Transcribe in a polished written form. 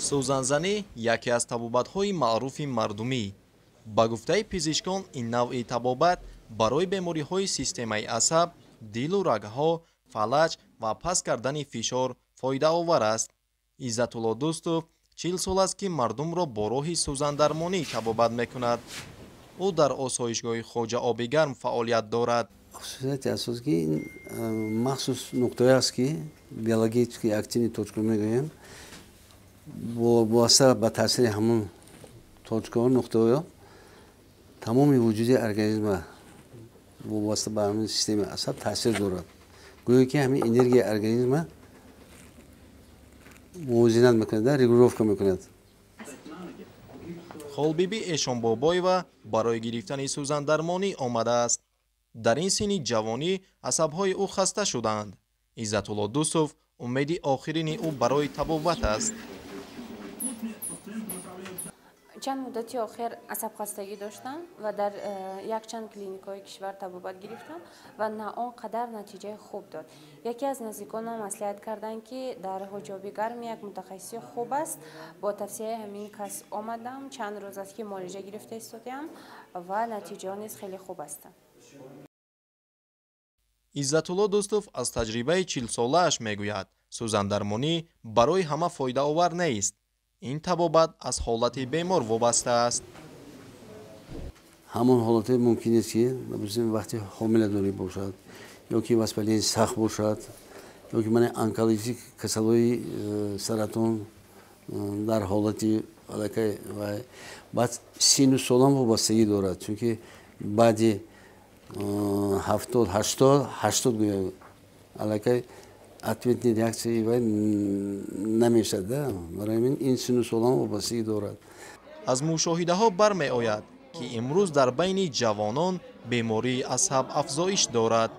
Сӯзанзанӣ яке аз табобатҳои маъруфи мардумӣ. Ба гуфтаи пизишкон, ин навъи табобат барои бемориҳои системаи асаб, дилу рагҳо, фалаҷ ва паст кардани фишор фоидаовар аст. Иззатулло Дӯстов 40 сол аст, ки мардумро бо роҳи сӯзандармонӣ табобат мекунад. Ӯ дар осоишгоҳи Хоҷа Обигарм фаъолият дорад. Хусусияти асос, ки ин махсус нуқтае аст, ки биологически активный точка мегӯем, вобаста ба таъсири ҳамон точкаҳо, нуқтаҳо, тамоми вуҷуди организма вобаста ба ҳамин системаи асаб таъсир дорад. Гӯё ки ҳамин энергияи организма мувозинат мекунад, регулировка мекунад. Холбибӣ Эшонбобоева барои гирифтани сӯзандармонӣ омадааст. Дар ин синни ҷавонӣ асабҳои ӯ хаста шудаанд. Иззатулло Дӯстов умеди охирини ӯ барои табобат аст. Чанд муддати охир асабхастагӣ доштам ва дар якчанд клиникаҳои кишвар табобат гирифтам ва на он қадар натиҷаи хуб дод. Яке аз наздиконам маслиҳат карданд, ки дар Ҳоҷи Обигарм як мутахассиси хуб аст. Бо тавсияи ҳамин кас омадам. Чанд рӯз аст, ки муолиҷа гирифта истодаам ва натиҷаҳо низ хеле хуб ҳастанд. Иззатулло Дӯстов аз таҷрибаи 40-солааш мегӯяд, сӯзандармонӣ барои ҳама фоидаовар нест. Ин табобат аз ҳолати бемор вобаста аст. Ҳамон ҳолате мумкин нест, ки вақти ҳомиладорӣ бошад, ё ки воспаление сахт бошад, ё ки мана онкологический касалҳои, саратон, дар ҳолати аллакай. Баъд сину солам вобастагӣ дорад, чунки баъди 70, 80, 80 гӯя, аллакай ответный реакция вай намешад. Барои ҳамин ин сину солам вобастагӣ дорад. Аз мушоҳидаҳо бармеояд, ки имрӯз дар байни ҷавонон бемории асаб афзоиш дорад.